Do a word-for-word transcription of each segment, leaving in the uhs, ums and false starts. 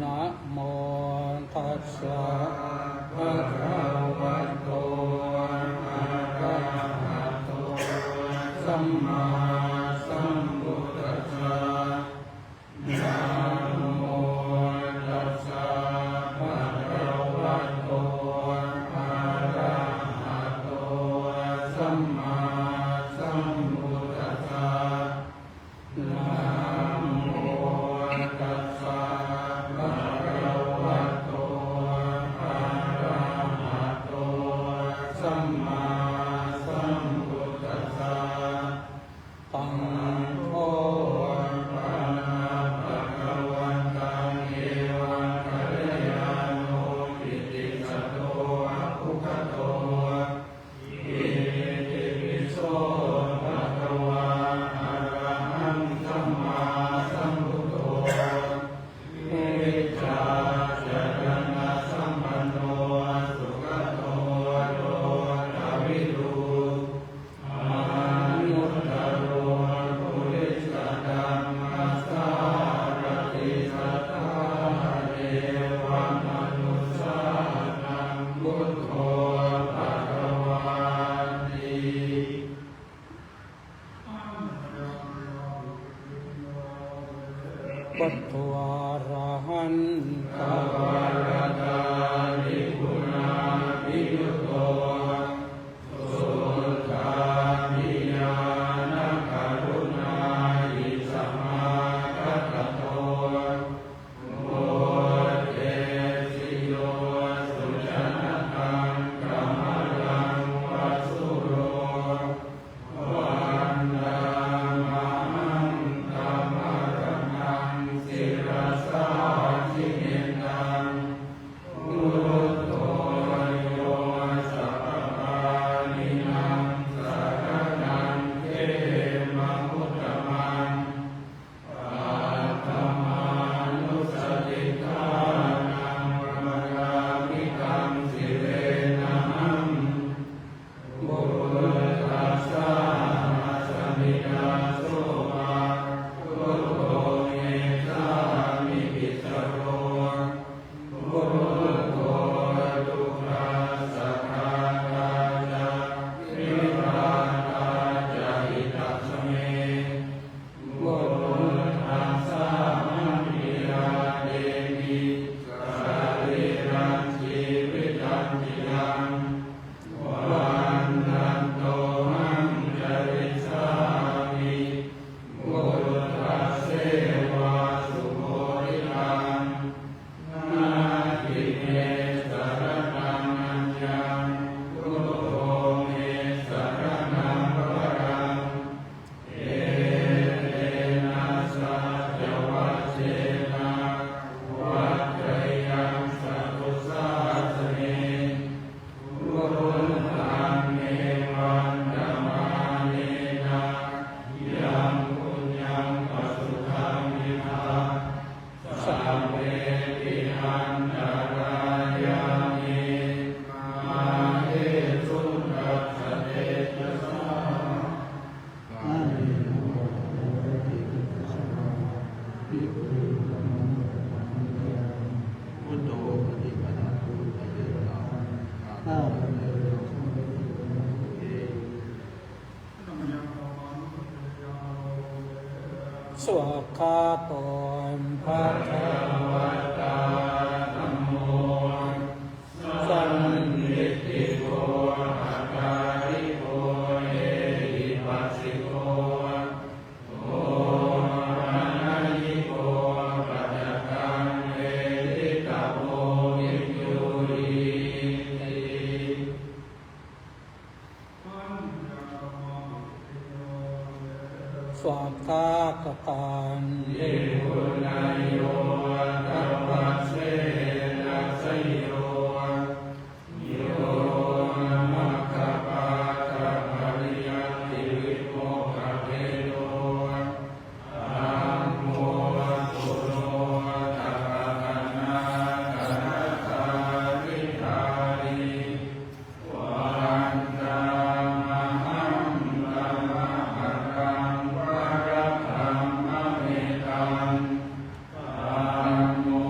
Namo tassa bhagavato arahato sammāsambuddhassa. Namo tassa bhagavato arahato sammāsambuddhassa. Namo tassa bhagavato arahato sammāsambuddhassa. Taṃ kho pana bhagavantaṃ evaṃ kalyāṇo kittisaddo abbhuggato. Itipi so bhagavā arahaṃ sammāsambuddho vijjācaraṇasampanno sugato lokavidū anuttaro purisadammasārathi satthā devamanussānaṃ buddho bhagavāti. Buddho arahaṃ dvārattā guṇābhiyutto suddhābhiñāṇakaruṇāhi samāgatatto buddhesi yo sujanataṃ kamalaṃ va sūro vandāmahaṃ tamaraṇaṃ sirasā jinendaṃ. Buddho yo sabbapāṇīnaṃ saraṇaṃ khemamuttamaṃ paṭhamānussatiṭṭhānaṃ paramitā sīlenahaṃ buddhassāhasmi dāso va buddho me sāmikissaro. Buddho dukkhassa ghātā ca vidhātā ca hitassa me. Buddhassāhaṃ niyyādemi sarīrañjīvitañcidaṃ. Vandantohaṃ carissāmi buddhasseva subodhitaṃ. Natthi me saraṇaṃ aññaṃ buddho me saraṇaṃ varaṃ. Etena saccavajjena vaḍḍheyyaṃ satthu sāsane. Buddhaṃ me vandamānena yaṃ puññaṃ pasutaṃ idha sabbepi antarāyā me māhesuṃ tassa tejasā. Svākkhāto bhagavatā dhammo sandiṭṭhiko akāliko ehipassiko opanayiko paccattaṃ veditabbo viññūhīti. Svākkhātaṃ vihunayoṭṭhavassena seyyo yo maggapākapariyatti vimokkhabhedo dhammo suṇota kathanattha. Tathāgitā hi vandāmahaṃ tamaharaṃ parabrahmametaṃ. Dhammo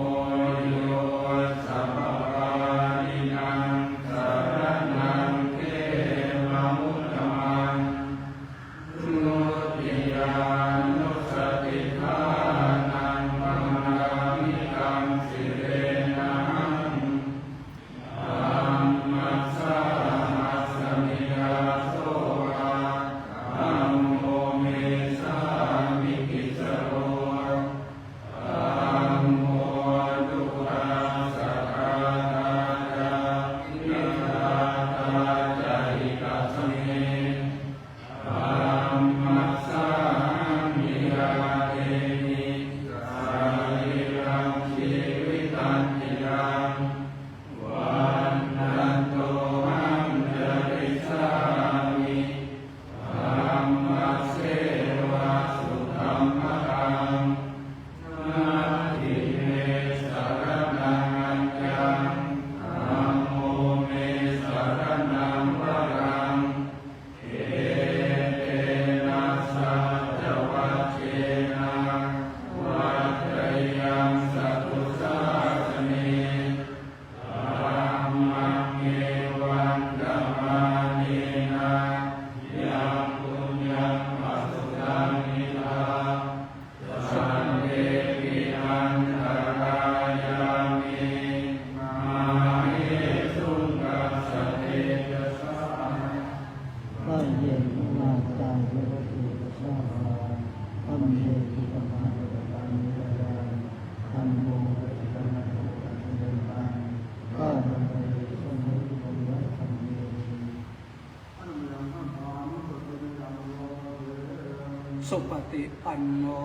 Supaṭipanno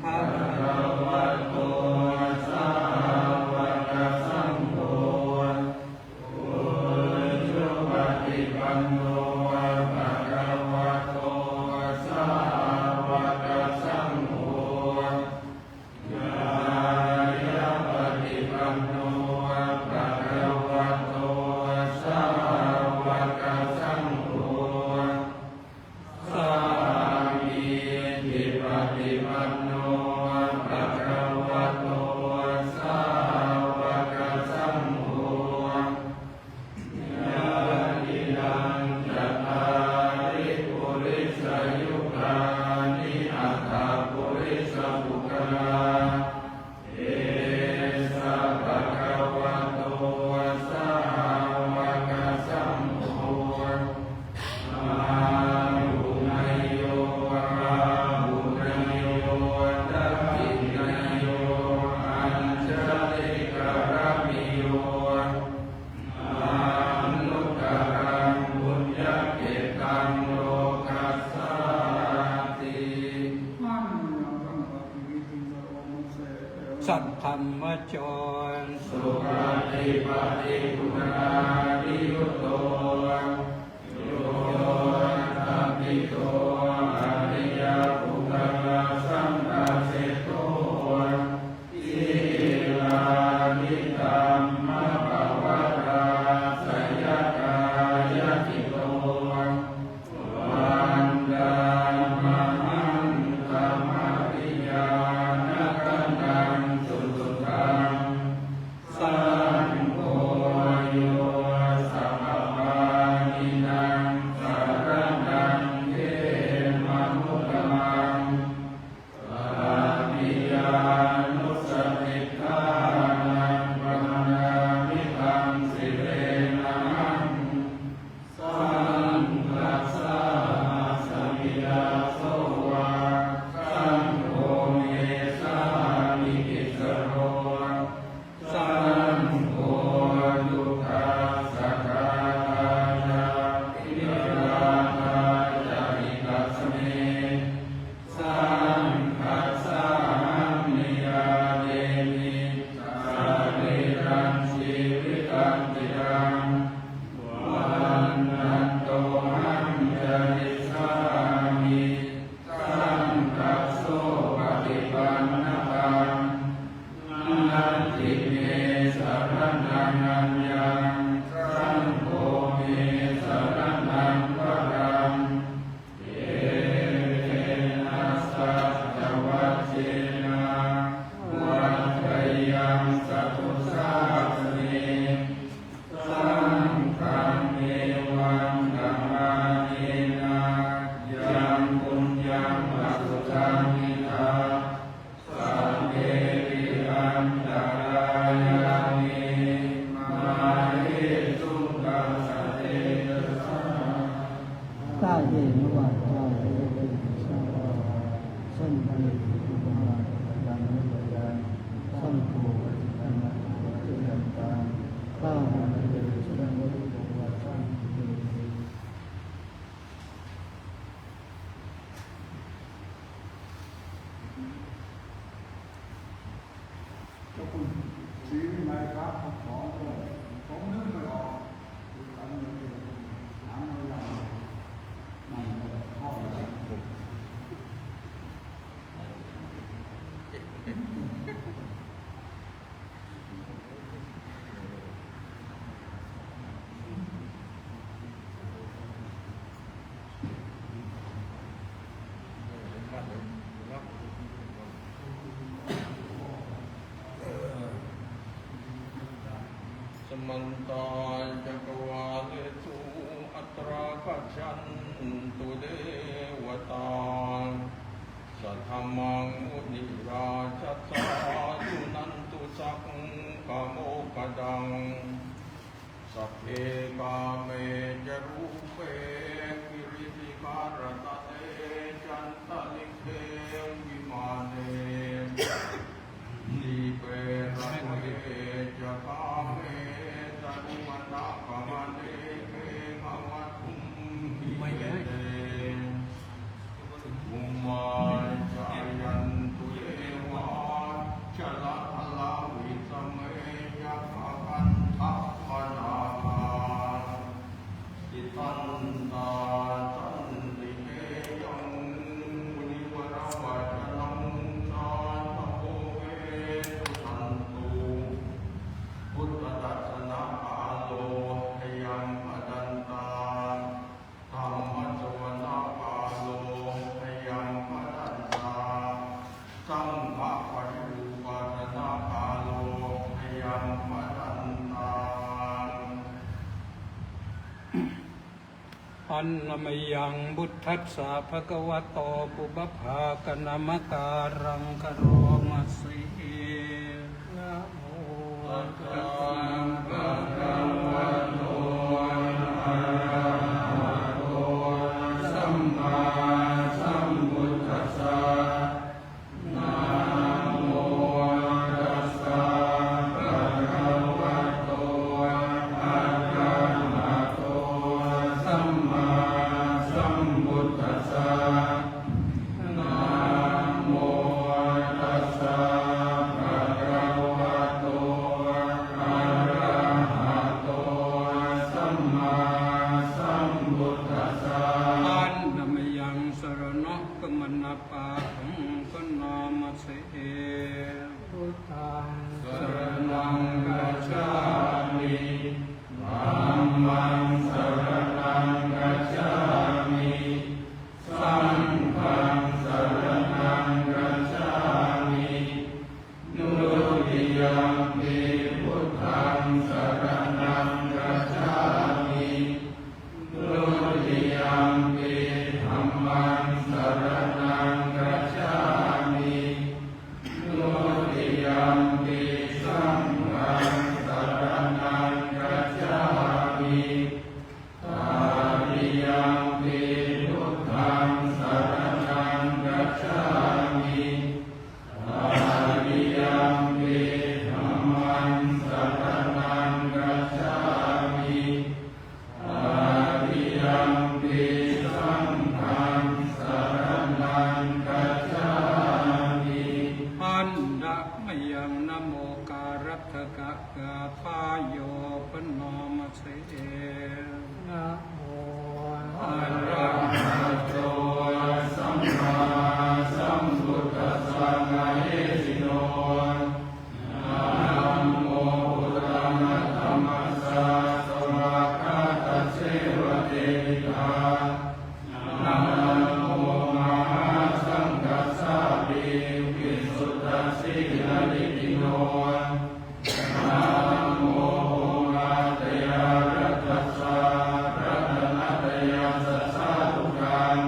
bhagavato sāvakasaṅgho, ujupaṭipanno bhagavato sāvakasaṅgho, ñāyapaṭipanno bhagavato sāvakasaṅgho, sāmīcipaṭipanno bhagavato sāvakasaṅgho, yadidaṃ cattāri purisayugāni aṭṭha purisapuggalā, esa bhagavato sāvakasaṅgho, āhuneyyo pāhuneyyo dakkhiṇeyyo añjalikaraṇīyo, anuttaraṃ puññakkhettaṃ lokassāti. Saddhammajo supaṭipattiguṇābhiyutto, yoṭṭhabbidho ariyapuggalasaṅghaseṭṭho, sīlādidhammapavarāsayakāyacitto, vandāmahaṃ tamariyāna gaṇaṃ susuddhaṃ. Saṅgho yo sabbapāṇīnaṃ saraṇaṃ khemamuttamaṃ, tatiyānussatiṭṭhānaṃ vandāmi taṃ sirenahaṃ. Saṅghassa sāmittā so vā, saṅgho me sāmikissaro, saṅgho dukkhassa ghātā ca, vidhātā ca hitassa me. Saṅghassāhaṃ niyyādemi sarīrañjīvitañcidaṃ, vandantohaṃ carissāmi saṅghassopaṭipannataṃ. Natthi me saraṇaṃ aññaṃ, saṅgho me saraṇaṃ varaṃ. Etena saccavajjena vaḍḍheyyaṃ satthu sāsane. Saṅghaṃ me vandamānena yaṃ puññaṃ pasutaṃ idha, sabbepi antarāyā me māhesuṃ tassa tejasā. Kāyena vācāya va cetasā vā, saṅghe kukammaṃ pakataṃ mayā, saṅgho paṭiggaṇhatu accayantaṃ, kālantare saṃvarituṃ va saṅghe. เจ้าคุณศรีวิไลครับ ผมขอเลย ผมนึกไม่ออก ถามเลย ถามเลยอย่างเดียว นั่นแหละข้อเดียว Samantā cakkavāḷesu atrāgacchantu devatā, saddhammaṃ munirājassa suṇantu saggamokkhadaṃ. Sagge kāme ca rūpe girisikharataṭe Santā santike yaṃ munivaravacanaṃ sādhavo ve suṇantu. Buddhadassanakāro ayaṃ bhadantā. Dhammassavanakālo ayaṃ bhadantā. Saṅghapaṭirūpasanakāro ayaṃ bhadantā. Handa mayaṃ buddhassa bhagavato pubbabhāganamakāraṃ karoma se. Namo tassa bhagavato arahato sammāsambuddhassa. Namo tassa bhagavato arahato sammāsambuddhassa. Namo tassa bhagavato arahato sammāsambuddhassa. Handa mayaṃ saraṇagamana pādaṃ paṇāma se. Buddhaṃ saraṇaṃ gacchāmi. Dhammaṃ saraṇaṃ gacchāmi. Saṅghaṃ saraṇaṃ gacchāmi. Dutiyampi buddhaṃ saraṇaṃ gacchāmi. Dutiyampi dhammaṃ saraṇaṃ gacchāmi. Dutiyampi saṅghaṃ saraṇaṃ gacchāmi. Tatiyampi buddhaṃ saraṇaṃ gacchāmi. Tatiyampi dhammaṃ saraṇaṃ gacchāmi. Tatiyampi saṅghaṃ saraṇaṃ gacchāmi. Handa mayaṃ namokārattaka gāthāyo bhaṇāma se. Namo arahato sammāsambuddhassa mahesino. Namo uttamadhammassa svākkhātasseva tenidha. Namo mahāsaṅghassāpi visuddhasīladiṭṭhino. Namo omātyāraddhassa ratanattayassa sādhukaṃ.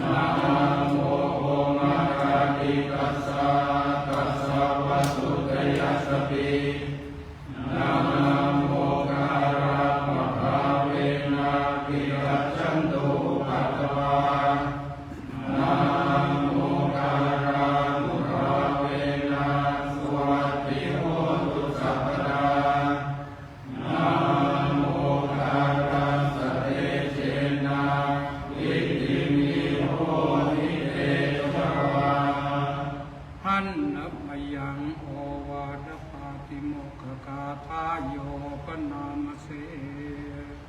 Namo omakātītassa tassa vatthuttayassapi. Namokārappabhāvena vigacchantu upaddavā. Namokārānubhāvena suvatthi hotu sabbadā. Namokārassa tejena vidhimhi homi tejavā. Handa mayaṃ ovādapātimokkha gāthāyo bhaṇāma se.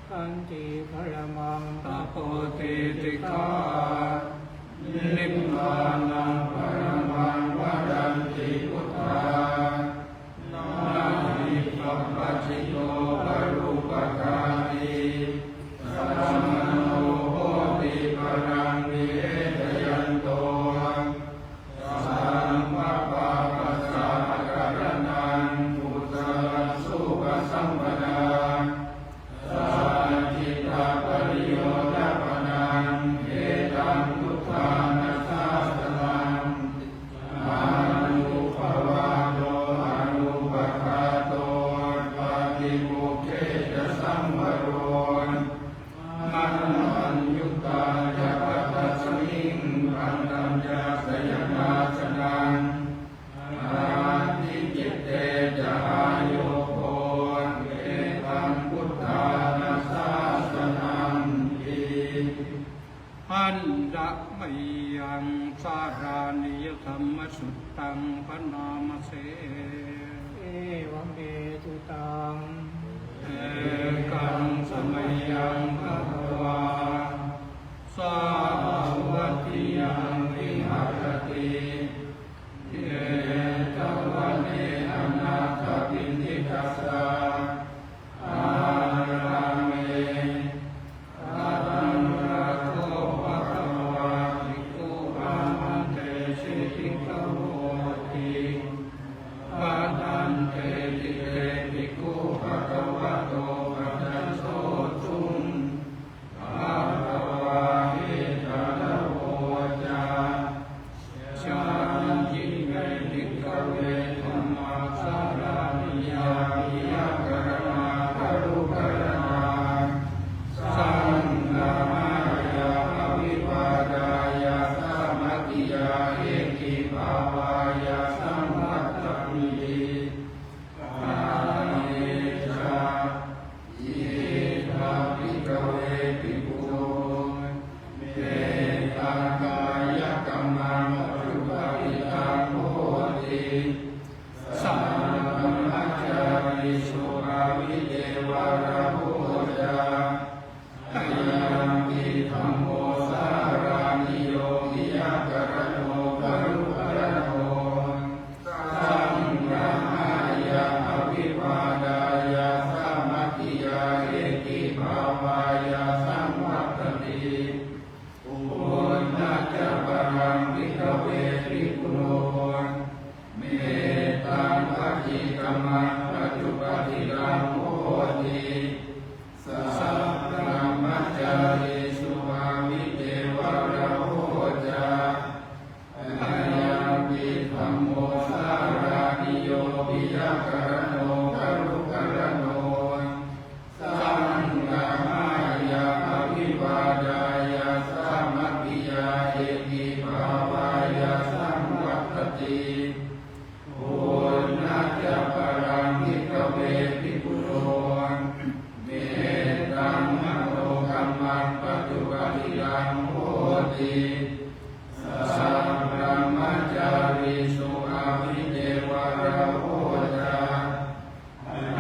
Khanti paramaṃ tapo titikkhā nibbānaṃ paramaṃ vadanti buddhā. Na hi pabbajito parūpaghātī samaṇo hoti paraṃ vihetayanto. Sabbapāpassa akaraṇaṃ kusalassa upasampadā. Sacchikapariyodapanaṃ etaṃ buddhāna sāsanaṃ. Anūpavādo anūpaghāto pātimokkhe ca saṃvaro. Maṇḍaññutā ca pathasmiṃ paṭhañca sayanāsanaṃ. Atthi citte ca āyogo etaṃ buddhāna sāsanamhi. Handa mayaṃ sāraṇīyadhammasut taṃ bhaṇāma se. Evaṃ me sutaṃ. Ekaṃ samayaṃ Sabrahmacārisu āvi devaraho ca,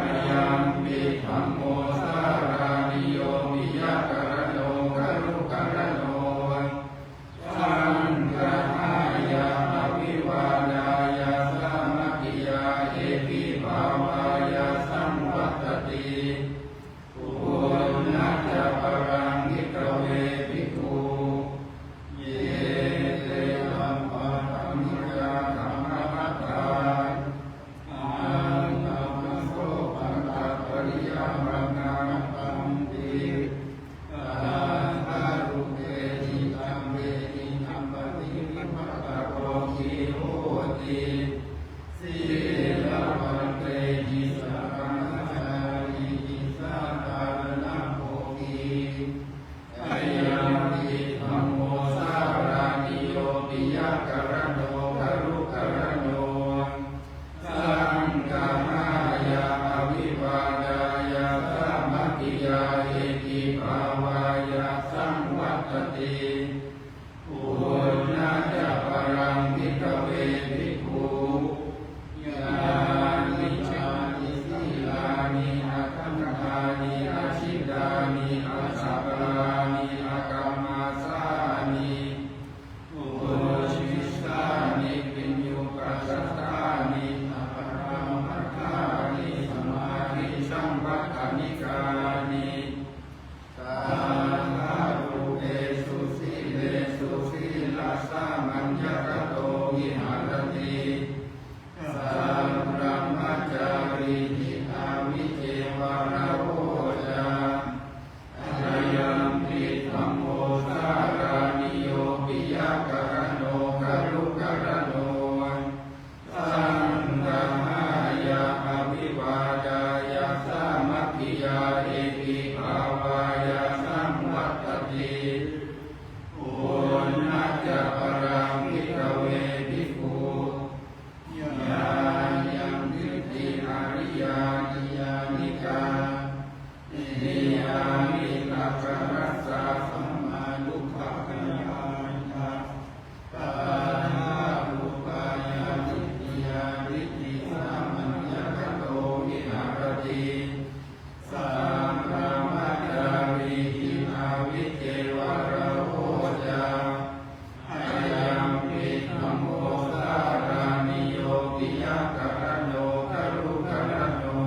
ayampi dhammo sārāṇiyo piyakaraṇo gurukaraṇo, saṅghahāya abhivādāya sāmaggiyā ekibhāvāya saṃvattati. Puññañca paraṃ bhikkhave bhikkhu ye te tappataṃ mayā kammantā, antaṃ asopattapariyāpannā katanti, taṃ arupehi sabbehi appaṭivippattako khīhoti. Sīlavantehi sabrahmacārihi sādhāraṇabhogī, ayampi dhammo sārāṇiyo piyakaraṇo gurukaraṇo, saṅghahāya abhivādāya sāmaggiyā ekibhāvāya saṃvattati. Puññañca paraṃ bhikkhave bhikkhu yāni cāni sīlāni adantāni ajitāni asapaṇāni akāmasāni ussissāni piññupacchittāni appaṭhamattāni samādhisaṃvattanīkāni, taṃ arupesu sīlesu sīlassa maññakato viharati. Sabrahmacārihi āvi devaraho ca, ayampi dhammo sārāṇiyo piyakaraṇo gurukaraṇo, saṅghahāya abhivādāya sāmaggiyā ekibhāvāya saṃvattati. Puññañca paraṃ bhikkhave bhikkhu yāyaṃ diṭṭhi ariyaniyānikā niyyānikaparassa sammādhuggāhikā, tathārūpāya diṭṭhiyā diṭṭhisamāyāgato viharati. Sabrahmacārihi āvi devaraho ca, ayampi dhammo sārāṇiyo piyakaraṇo gurukaraṇo,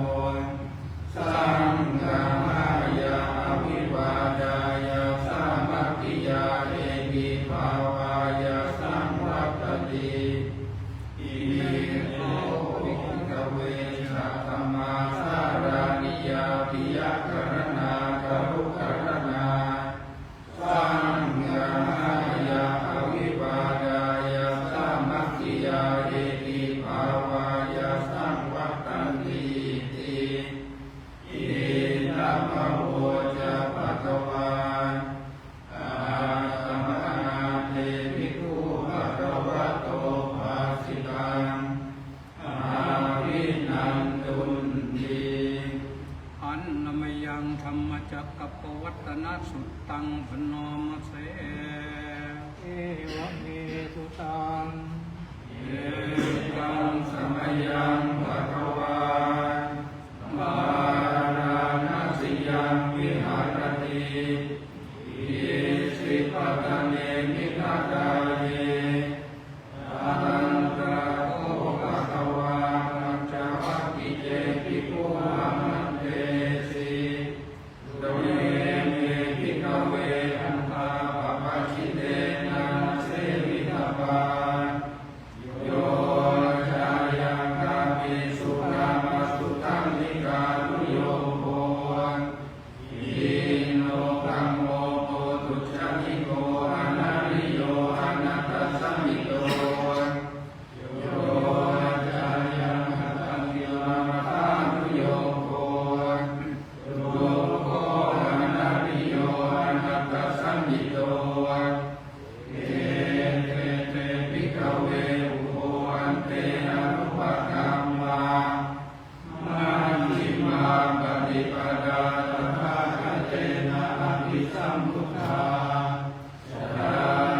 saṅghahāya abhivādāya sāmaggiyā ekibhāvāya saṃvattati. Ime kho bhikkhave saddhammā sārāṇiyā piyakaraṇā gurukaraṇā, saṅghahāya abhivādāya sāmaggiyā ekibhāvāya saṃvattantīti. Idamavoca bhagavā. Attamanā te bhikkhū bhagavato bhāsitaṃ abhinandunti. Annamayaṃ dhammacakkappavattana suttaṃ bhaṇāma se. Evaṃ me sutaṃ. Ekaṃ samayaṃ bhagavā bārāṇasiyaṃ viharati isipatane migadāye. Tatra kho bhagavā pañcavaggiye bhikkhū āmantesi. Dveme bhikkhave antā pabbajitena na sevitabbā. Yo cāyaṃ kāmesu kāmasukhallikānuyogo hīno gammo pothujjaniko anariyo anatthasañhito. Yo cāyaṃ attakilamathānuyogo dukkho anariyo anatthasañhito. Ete te bhikkhave ubho ante anupagamma majjhimā paṭipadā tathāgatena abhisambuddhā. Jayan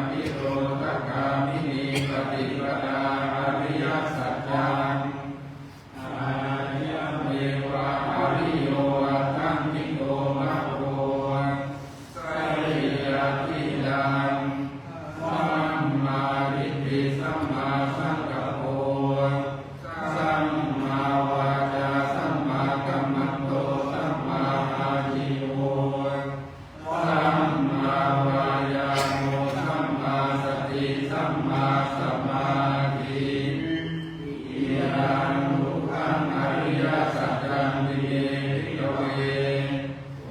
nirodhagāminī paṭipadā ariyasaccaṃ. Ayameva ariyo aṭṭhaṅgiko maggo, seyyathīdaṃ: sammādiṭṭhi sammāsaṅkappo sammāvācā sammākammanto sammāājīvo sammāvāyāmo sammāsati sammāsamādhi. Idaṃ dukkhaṃ ariyasaccanti me bhikkhave.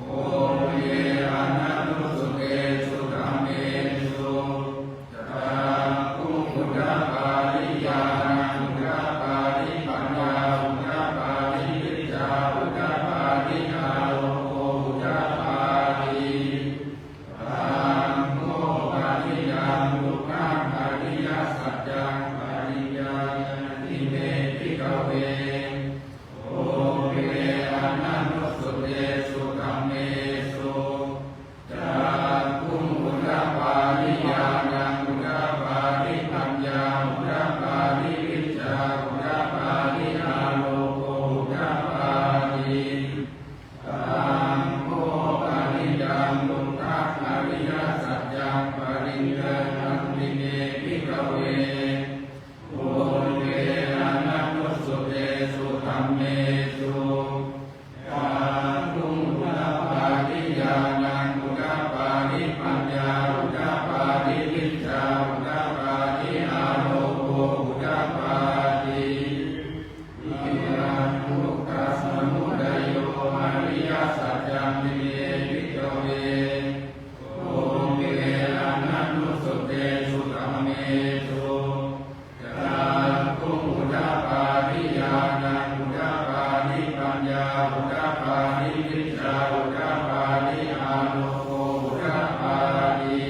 Pubbe ananussutesu dhammesu cakkhuṃ udapādi ñāṇaṃ udapādi paññā udapādi vijjā udapādi āloko udapādi. Taṃ kho panidaṃ dukkhaṃ ariyasaccaṃ pariññeyyanti me bhikkhave. Pubbe ananussutesu dhammesu cakkhuṃ udapādi ñāṇaṃ udapādi paññā udapādi vijjā udapādi āloko udapādi. Taṃ kho panidaṃ dukkhaṃ ariyasaccaṃ pariññeyyanti me bhikkhave. Pubbe ananussutesu dhammesu cakkhuṃ udapādi ñāṇaṃ udapādi paññā udapādi vijjā udapādi āloko udapādi. Idaṃ dukkhasamudayo ariyasaccanti me bhikkhave. Pubbe ananussutesu dhammesu cakkhuṃ udapādi ñāṇaṃ udapādi paññā udapādi vijjā udapādi āloko udapādi.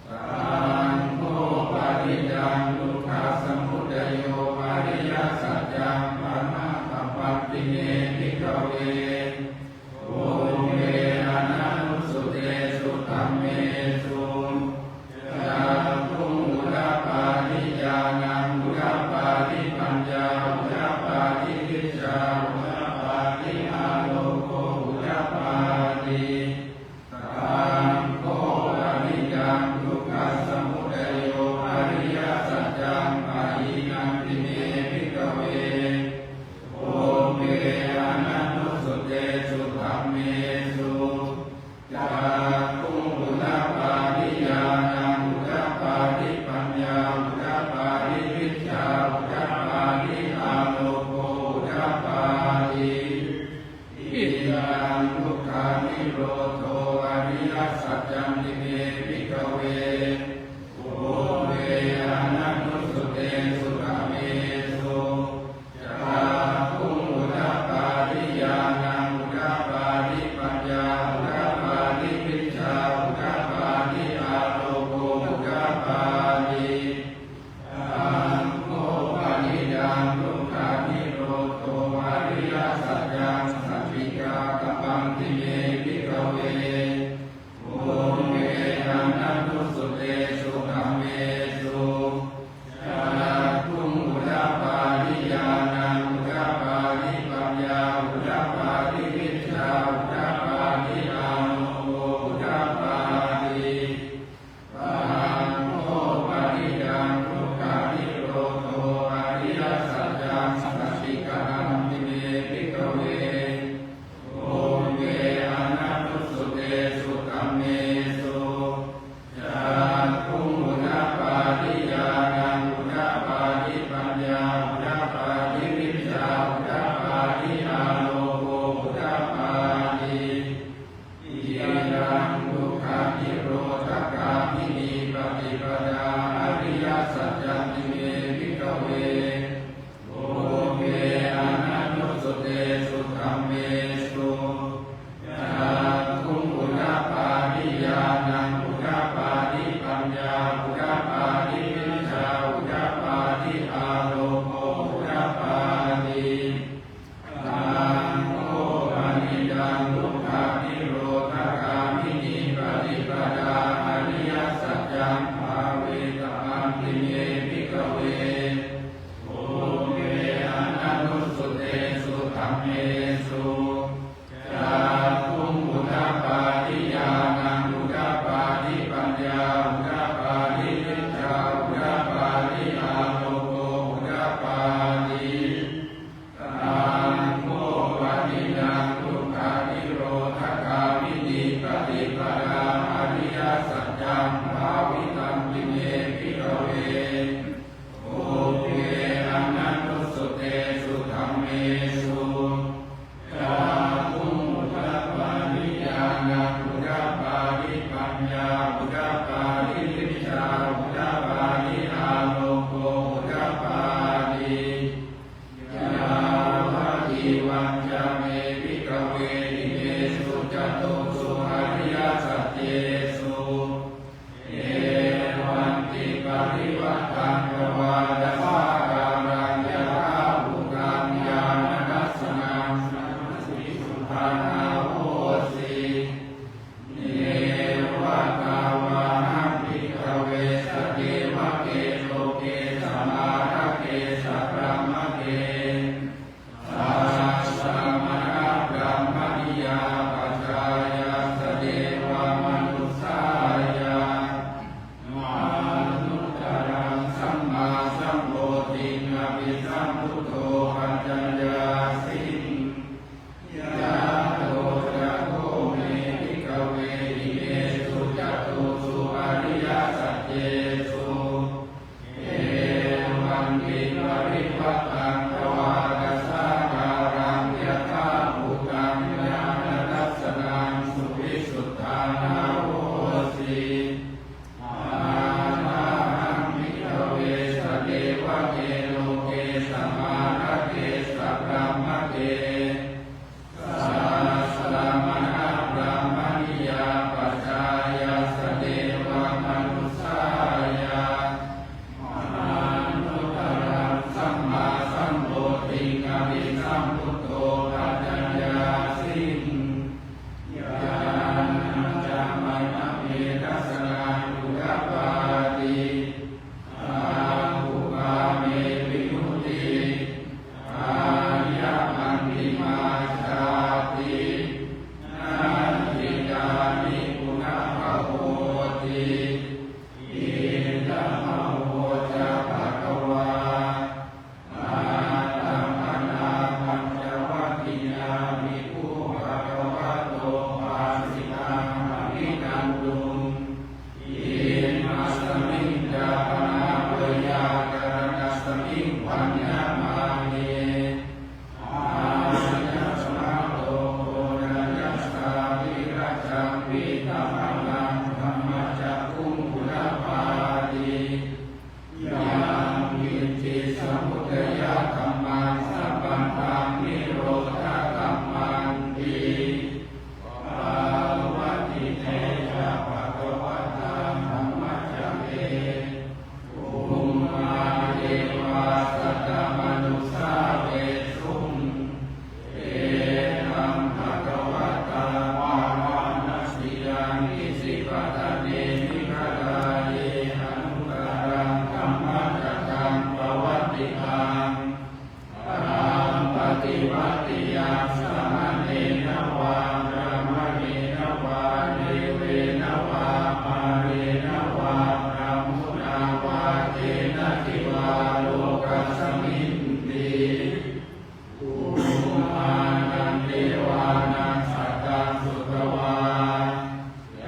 Taṃ kho panidaṃ dukkhasamudayo ariyasaccaṃ paṭipadanti me bhikkhave. Pubbe ananussutesu dhammesu cakkhuṃ udapādi ñāṇaṃ udapādi paññā udapādi vijjā udapādi āloko udapādi. Taṃ kho panidaṃ dukkhasamudayo ariyasaccaṃ pahīnanti me bhikkhave. Pubbe ananussutesu dhammesu cakkhuṃ udapādi ñāṇaṃ udapādi paññā udapādi vijjā udapādi āloko udapādi. Idaṃ dukkhanirodho ariyasaccanti me bhikkhave. Pubbe ananussutesu dhammesu cakkhuṃ udapādi ñāṇaṃ udapādi paññā udapādi vijjā udapādi āloko udapādi. Taṃ kho panidaṃ dukkhanirodho ariyasaccaṃ sacchikātabbanti me bhikkhave. Pubbe ananussutesu dhammesu cakkhuṃ udapādi ñāṇaṃ udapādi paññā udapādi vijjā udapādi āloko udapādi. Taṃ kho panidaṃ dukkhanirodho ariyasaccaṃ sacchikātabbanti me bhikkhave. Pubbe ananussutesu dhammesu cakkhuṃ udapādi ñāṇaṃ udapādi paññā udapādi vijjā udapādi āloko udapādi. Idaṃ dukkhanirodhagāminī paṭipadā ariyasaccanti me bhikkhave. Pubbe ananussutesu dhammesu cakkhuṃ udapādi ñā Imasmiñca pana veyyākaraṇasmiṃ bhaññamāne āyasmato koṇḍaññassa virajaṃ vītamalaṃ dhammacakkhuṃ udapādi. Yaṅkiñci samudayadhammaṃ sabbantaṃ nirodhadhammanti. Pavattite ca bhagavatā dhammacakke bhummā devā saddamanussāvesuṃ. Etambhagavatā Bārāṇasiyaṃ Isipatane Migadāye anuttaraṃ dhammacakkaṃ pavattitaṃ appaṭivattiyaṃ samaṇena vā brāhmaṇena vā devena vā mārena vā brahmunā vā kenaci vā lokasminti. Bhummānaṃ devānaṃ saddaṃ sutvā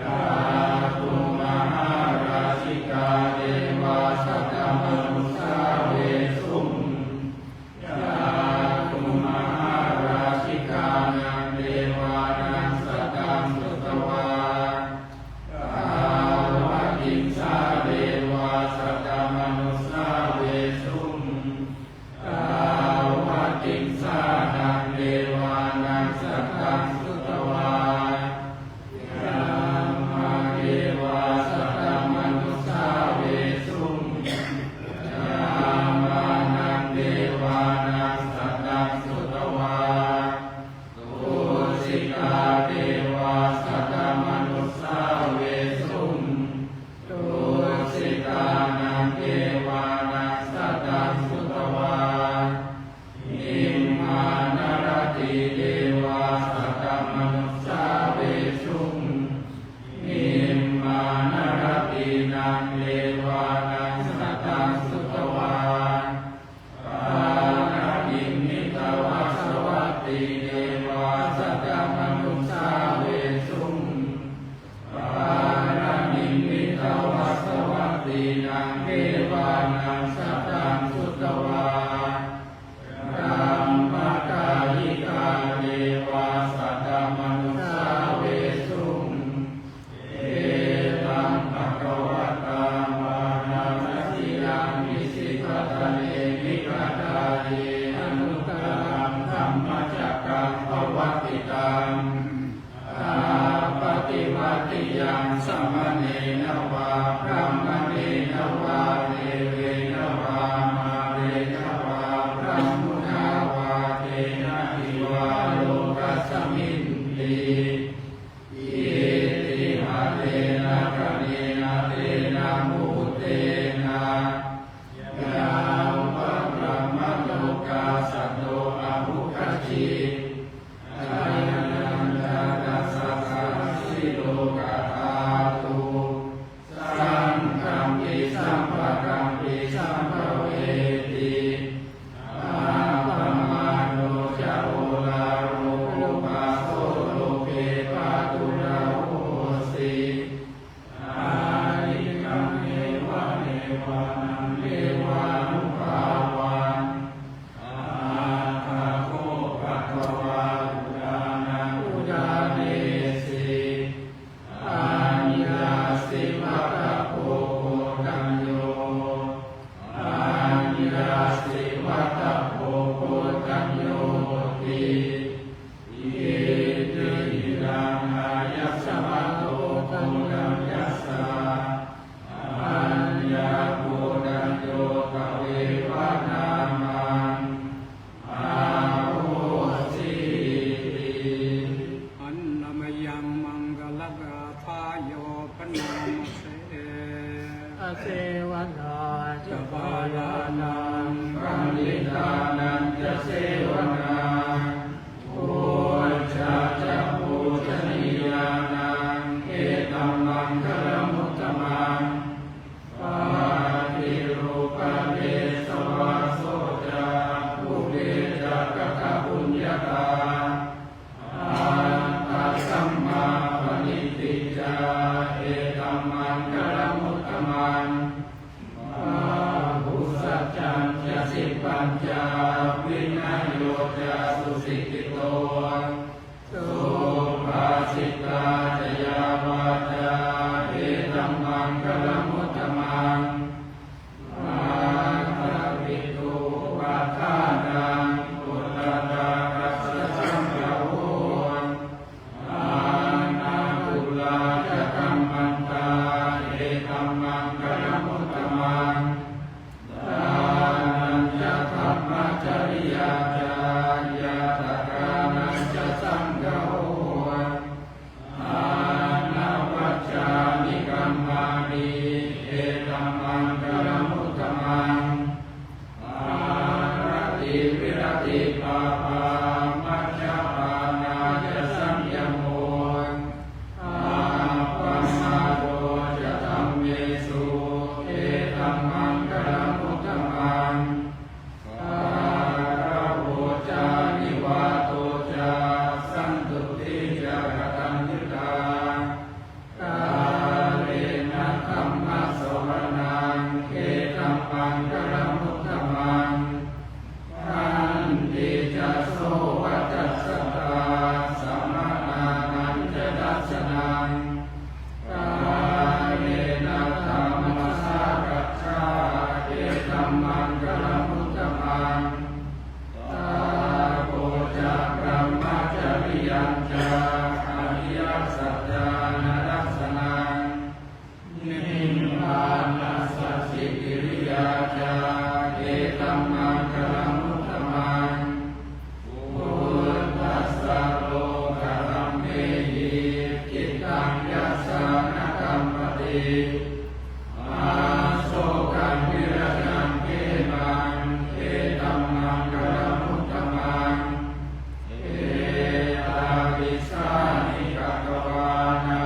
cātummahārājikā devā saddamanussāvesuṃ. Cātummahārājikānaṃ devānaṃ saddaṃ sutvā tāvatiṃsā devā saddamanussāvesuṃ. Tāvatiṃsānaṃ devānaṃ saddaṃ sutvā brahmā devā saddamanussāvesuṃ. Brahmānaṃ devānaṃ saddaṃ sutvā tusikā devā saddamanussāvesuṃ. Tusikānaṃ devānaṃ saddaṃ sutvā nimmānaratī devā saddamanussāvesuṃ. Nimmānaratīnaṃ devānaṃ saddaṃ sutvā paranimmitavasavattī devā saddamanussāvesuṃ. Paranimmitavasavattīnaṃ devānaṃ saddaṃ sutvā brahmakāyikā devā saddamanussāvesuṃ. Etambhagavatā Bārāṇasiyaṃ Isipatane Migadāye anuttaraṃ dhammacakkaṃ pavattitaṃ appaṭivattiyaṃ samaṇena vā brāhmaṇena vā devena vā mārena vā brahmunā vā kenaci vā lokasminti. Itiha tena khaṇena tena muhuttena yāva brahmalokā saddo abbhuggacchi. Ayañca dasasahassī lokadhātu saṅkampi sampakampi sampavedhi. Appamāṇo ca oḷāro obhāso loke pāturahosi. Anikkhaṃeva devānaṃ devānubhāvaṃ. Atha kho bhagavā udānaṃ udānesi: Aññāsi vata bho koṇḍañño, aññāsi vata bho koṇḍaññoti. Itihidaṃ āyasmato koṇḍaññassa aññākoṇḍañño tveva nāmaṃ ahosīti. Annamayaṃ maṅgalagāthāyo bhaṇāma se. Asevanā ca bālānaṃ paṇḍitānañca sevanā, pūjā ca pūjanīyānaṃ etam maṅgalamuttamaṃ. Paṭirūpadesavāso ca pubbe ca katapuññatā, attasammāpaṇidhi ca Asokaṃ virajaṃ khemaṃ, etam maṅgalam uttamaṃ. Etādisāni katvāna,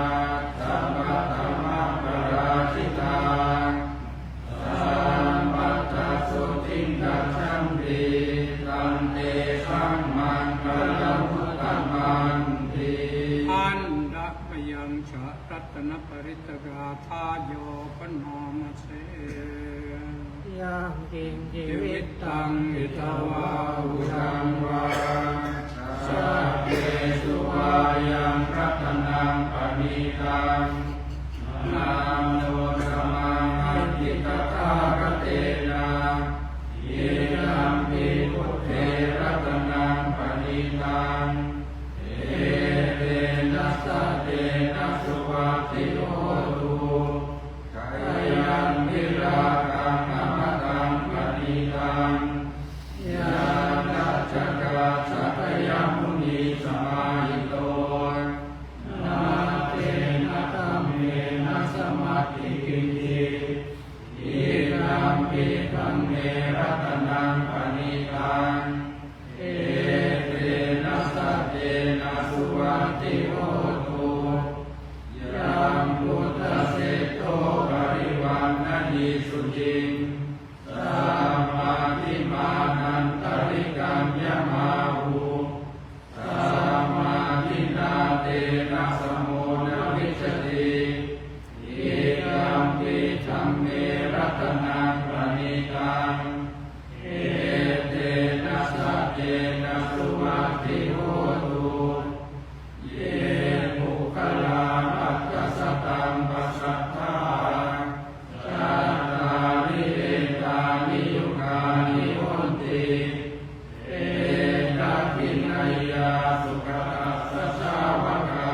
sabbatthamaparājitā. Sabbattha sotthiṃ gacchanti, tantesaṃ maṅgalam uttamanti. Handa mayaṃ ja ratanaparitagāthāyo bhaṇāma se. Yaṅkiñci vittaṃ idha vā huraṃ vā, saggesu vā yaṃ ratanaṃ paṇītaṃ, na no samaṃ atthi tathāgatena, idampi buddhe ratanaṃ paṇītaṃ, etena saccena suvatthi hotu. Khayaṃ virāgaṃ amataṃ paṇītaṃ, yakkhajātā sakyamunī samāhito, na tena dhammena samatthi kiñci, idampi dhamme ratanaṃ paṇītaṃ, etena saccena suvatthi hotu. Yaṃ buddhaseṭṭho parivaṇṇayī suciṃ, samādhimānantarikaññamāhu, samādhinā tena samo na vijjati, idampi dhamme ratanaṃ paṇītaṃ, etena saccena suvatthi hotu. Ye puggalā aṭṭha sataṃ pasatthā, cattāri etāni yugāni honti, te dakkhiṇeyyā sugatassa sāvakā,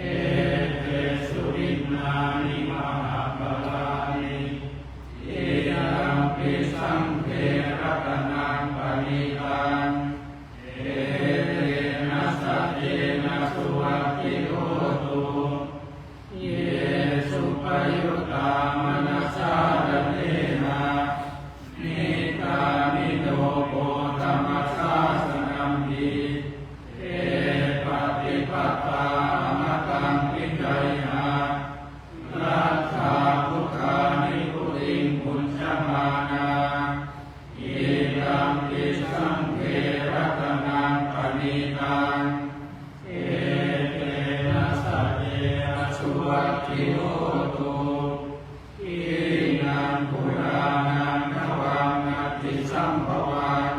etesu dinnāni mahapphalāni, idampi saṅghe ratanaṃ paṇītaṃ, etena saccena suvatthi hotu. Ye suppayuttā manasā daḷhena, nikkāmino gotamasāsanamhi, te pattipattā amataṃ vigayha, laddhā mudhā nibbutiṃ bhuñjamānā, idampi saṅghe ratanaṃ paṇītaṃ, etena saccena suvatthi hotu. Khīṇaṃ purāṇaṃ navaṃ natthi sambhavaṃ,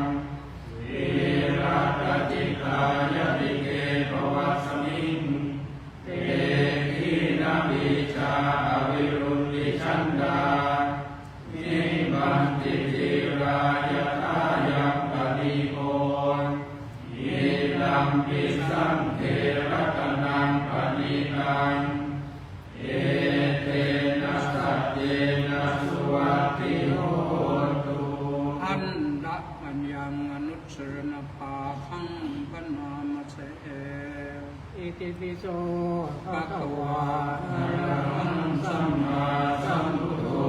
virattacittāyatike bhavasmiṃ, te khīṇabījā avirūḷhichandā, nibbanti dhīrā yathāyampadīpo, idampi saṅghe ratanaṃ paṇītaṃ, etena saccena suvatthi hotu. Handa mayaṃ anussaraṇapādaṃ bhaṇāma se. Itipi so bhagavā arahaṃ sammāsambuddho,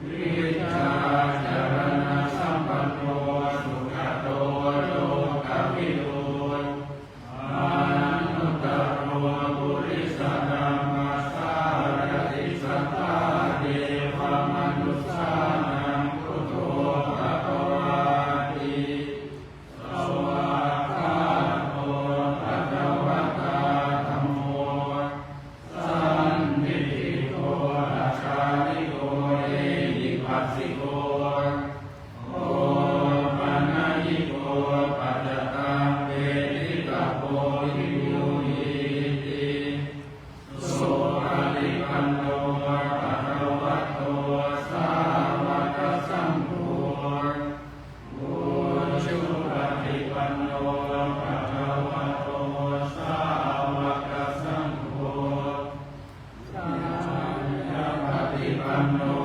vijjācaraṇasampanno sugato lokavidū, anuttaro purisadammasārathi satthā devamanussānaṃ buddho bhagavāti. Svākkhāto bhagavatā dhammo, sandiṭṭhiko akāliko ehipassiko, opanayiko paccattaṃ veditabbo viññūhīti. Supaṭipanno bhagavato sāvakasaṅgho, ujupaṭipanno bhagavato sāvakasaṅgho, ñāyapaṭipanno